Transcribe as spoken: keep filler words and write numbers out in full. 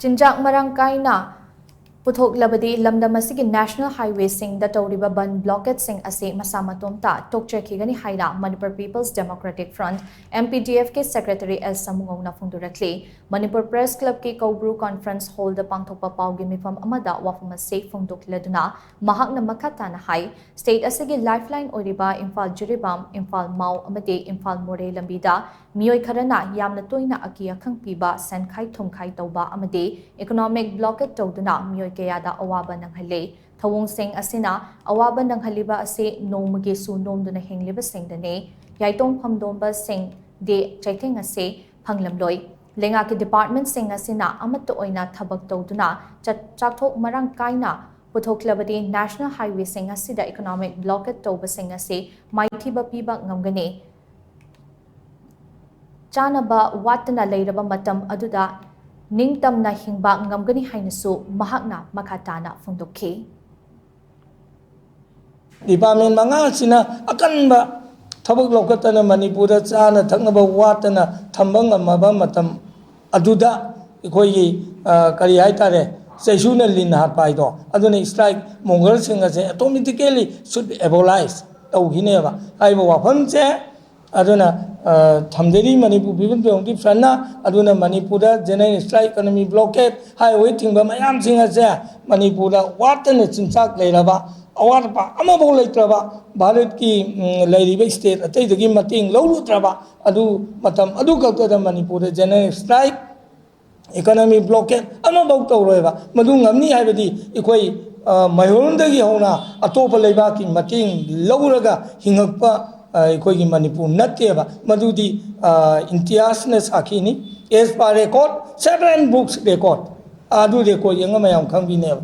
ꯆꯤꯟꯖꯥꯛ ꯃꯔꯥꯡ ꯀꯥꯏꯅ ꯄꯨꯊꯣꯛꯂꯕꯗꯤ ꯂꯝꯗꯝ ꯑꯁꯤꯒꯤ ꯅꯦꯁꯅꯦꯜ ꯍꯥꯏꯋꯦꯁꯤꯡꯗ ꯇꯧꯔꯤꯕ ꯕꯟ ꯕ꯭ꯂꯣꯀꯦꯠꯁꯤꯡ ꯑꯁꯤ ꯃꯁꯥ ꯃꯇꯣꯝꯇ ꯇꯣꯛꯆꯈꯤꯒꯅꯤ ꯍꯥꯏꯅ Manipur people's democratic front, M P D F ꯀꯤ ꯁꯦꯀ꯭ꯔꯦꯇꯔꯤ ꯑꯦꯁ ꯁꯃꯨꯉꯧꯅ ꯐꯣꯡꯗꯣꯔꯛꯂꯤ꯫ ꯃꯅꯤꯄꯨꯔ ꯄ꯭ꯔꯦꯁ ꯀ꯭ꯂꯕꯀꯤ ꯀꯧꯕ꯭ꯔꯨ ꯀꯣꯟꯐ꯭ꯔꯦꯟꯁ ꯍꯣꯜꯗ ꯄꯥꯡꯊꯣꯛꯄ ꯄꯥꯎꯒꯤ ꯃꯤꯐꯝ ꯑꯃꯗ ꯋꯥꯐꯝ ꯑꯁꯤ ꯐꯣꯡꯗꯣꯛꯂꯗꯨꯅ ꯃꯍꯥꯛꯅ ꯃꯈꯥ ꯇꯥꯅ ꯍꯥꯏ, ꯁ꯭ꯇꯦꯠ ꯑꯁꯤꯒꯤ ꯂꯥꯏꯐꯂꯥꯏꯟ ꯑꯣꯏꯔꯤꯕ ꯏꯝꯐꯥꯜ ꯖꯤꯔꯤꯕꯥꯝ, ꯏꯝꯐꯥꯜ ꯃꯥꯎ ꯑꯃꯗꯤ ꯏꯝꯐꯥꯜ ꯃꯣꯔꯦ ꯂꯝꯕꯤꯗ ꯃꯤꯑꯣꯏ ꯈꯔꯅ ꯌꯥꯝꯅ ꯇꯣꯏꯅ ꯑꯀꯤ ꯑꯈꯪ ꯄꯤꯕ, ꯁꯦꯟꯈꯥꯏ ꯊꯨꯝꯈꯥꯏ ꯇꯧꯕ ꯑꯃꯗꯤ ꯏꯀꯣꯅꯣꯃꯤꯛ ꯕ꯭ꯂꯣꯀꯦꯠ ꯇꯧꯗꯨꯅ ꯃꯤꯑꯣꯏ ꯀꯌꯥꯗ ꯑꯋꯥꯕ ꯅꯪꯍꯜꯂꯦ꯫ ꯊꯧꯑꯣꯡꯁꯤꯡ ꯑꯁꯤꯅ ꯑꯋꯥꯕ ꯅꯪꯍꯜꯂꯤꯕ ꯑꯁꯤ ꯅꯣꯡꯃꯒꯤ ꯁꯨ ꯅꯣꯝꯗꯨꯅ ꯍꯤꯡꯂꯤꯕꯁꯤꯡꯗꯅꯤ꯫ ꯌꯥꯏꯇꯣꯡ ꯐꯝꯗꯣꯝꯕꯁꯤꯡꯗꯤ ꯆꯩꯊꯦꯡ ꯑꯁꯤ ꯐꯪꯂꯝꯂꯣꯏ꯫ ꯂꯩꯉꯥꯛꯀꯤ ꯗꯤꯄꯥꯔꯠꯃꯦꯟꯠꯁꯤꯡ ꯑꯁꯤꯅ ꯑꯃꯠꯇ ꯑꯣꯏꯅ ꯊꯕꯛ ꯇꯧꯗꯨꯅ ꯆꯠ-, ꯆꯥꯛꯊꯣꯛ ꯃꯔꯥꯡ ꯀꯥꯏꯅ ꯄꯨꯊꯣꯛꯂꯕꯗꯤ ꯅꯦꯁꯅꯦꯜ ꯍꯥꯏꯋꯦꯁꯤꯡ ꯑꯁꯤꯗ ꯏꯀꯣꯅꯣꯃꯤꯛ ꯕ꯭ꯂꯣꯀꯦꯠ ꯇꯧꯕꯁꯤꯡ ꯑꯁꯤ ꯃꯥꯏꯊꯤꯕ ꯄꯤꯕ ꯉꯝꯒꯅꯤ꯫ ꯆꯥꯅꯕ ꯋꯥꯠꯇꯅ ꯂꯩꯔꯕ ꯃꯇꯝ ꯑꯗꯨꯗ ꯅꯤꯡꯇꯝꯅ ꯍꯤꯡꯕ ꯉꯝꯒꯅꯤ ꯍꯥꯏꯅꯁꯨ ꯃꯍꯥꯛꯅ ꯃꯈꯥ ꯇꯥꯅ ꯐꯣꯡꯗꯣꯛꯈꯤ꯫ ꯗꯤꯄꯥꯔꯠꯃꯦꯟ ꯃꯉꯥꯁꯤꯅ ꯑꯀꯟꯕ ꯊꯕꯛ ꯂꯧꯈꯠꯇꯅ ꯃꯅꯤꯄꯨꯔꯗ ꯆꯥꯅ ꯊꯛꯅꯕ ꯋꯥꯠꯇꯅ ꯊꯝꯕ ꯉꯝꯃꯕ ꯃꯇꯝ ꯑꯗꯨꯗ ꯑꯩꯈꯣꯏꯒꯤ, ꯑ, ꯀꯔꯤ ꯍꯥꯏꯇꯥꯔꯦ, ꯆꯩꯁꯨꯅ ꯂꯤꯟ ꯍꯥꯠꯄ ꯍꯥꯏꯗꯣ, ꯑꯗꯨꯅ ꯁ꯭ꯇ꯭ꯔꯥꯏꯛ ꯃꯣꯡꯒꯜꯁꯤꯡ ꯑꯁꯦ automatically should abolish ꯇꯧꯈꯤꯅꯦꯕ ꯍꯥꯏꯕ ꯋꯥꯐꯝꯁꯦ꯫ ꯑꯗꯨꯅ, ꯑ, ꯊꯝꯖꯔꯤ ꯃꯅꯤꯄꯨꯔ ꯄꯤꯄꯜ ꯗꯦꯃꯣꯀ꯭ꯔꯦꯇꯤꯛ ꯐ꯭ꯔꯟꯠꯅ꯫ ꯑꯗꯨꯅ ꯃꯅꯤꯄꯨꯔꯗ general strike, economy blockade, highway ꯊꯤꯡꯕ ꯃꯌꯥꯝꯁꯤꯡ ꯑꯁꯦ ꯃꯅꯤꯄꯨꯔꯗ ꯋꯥꯠꯇꯅ ꯆꯤꯟꯖꯥꯛ ꯂꯩꯔꯕ, ꯑꯋꯥꯠ ꯑꯄꯥ ꯑꯃꯐꯥꯎ ꯂꯩꯇ꯭ꯔꯕ, ꯚꯥꯔꯠꯀꯤ, ꯎꯝ, ꯂꯩꯔꯤꯕ ꯁ꯭ꯇꯦꯠ ꯑꯇꯩꯗꯒꯤ ꯃꯇꯦꯡ ꯂꯧꯔꯨꯗ꯭ꯔꯕ, ꯑꯗꯨ ꯃꯇꯝ ꯑꯗꯨ ꯈꯛꯇꯗ ꯃꯅꯤꯄꯨꯔꯗ ꯖꯦꯅꯔꯦꯜ ꯁ꯭ꯇ꯭ꯔꯥꯏꯛ, ꯏꯀꯣꯅꯣꯃꯤ ꯕ꯭ꯂꯣꯀꯦꯠ ꯑꯃꯐꯥꯎ ꯇꯧꯔꯣꯏꯕ꯫ ꯃꯗꯨ ꯉꯝꯅꯤ ꯍꯥꯏꯕꯗꯤ ꯑꯩꯈꯣꯏ, ꯑ, ꯃꯩꯍꯧꯔꯣꯟꯗꯒꯤ ꯍꯧꯅ ꯑꯇꯣꯞꯄ ꯂꯩꯕꯥꯛꯀꯤ ꯃꯇꯦꯡ ꯂꯧꯔꯒ ꯍꯤꯡꯉꯛꯄ, ꯑ, ꯑꯩꯈꯣꯏꯒꯤ ꯃꯅꯤꯄꯨꯔ ꯅꯠꯇꯦꯕ꯫ ꯃꯗꯨꯗꯤ, ꯑ, ꯏꯝꯇꯤꯌꯥꯖꯅ ꯁꯥꯈꯤꯅꯤ꯫ As per record, seven books record꯫ ꯑꯗꯨ ꯔꯦꯀꯣꯔꯗ ꯌꯦꯡꯉ ꯃꯌꯥꯝ ꯈꯪꯕꯤꯅꯦꯕ꯫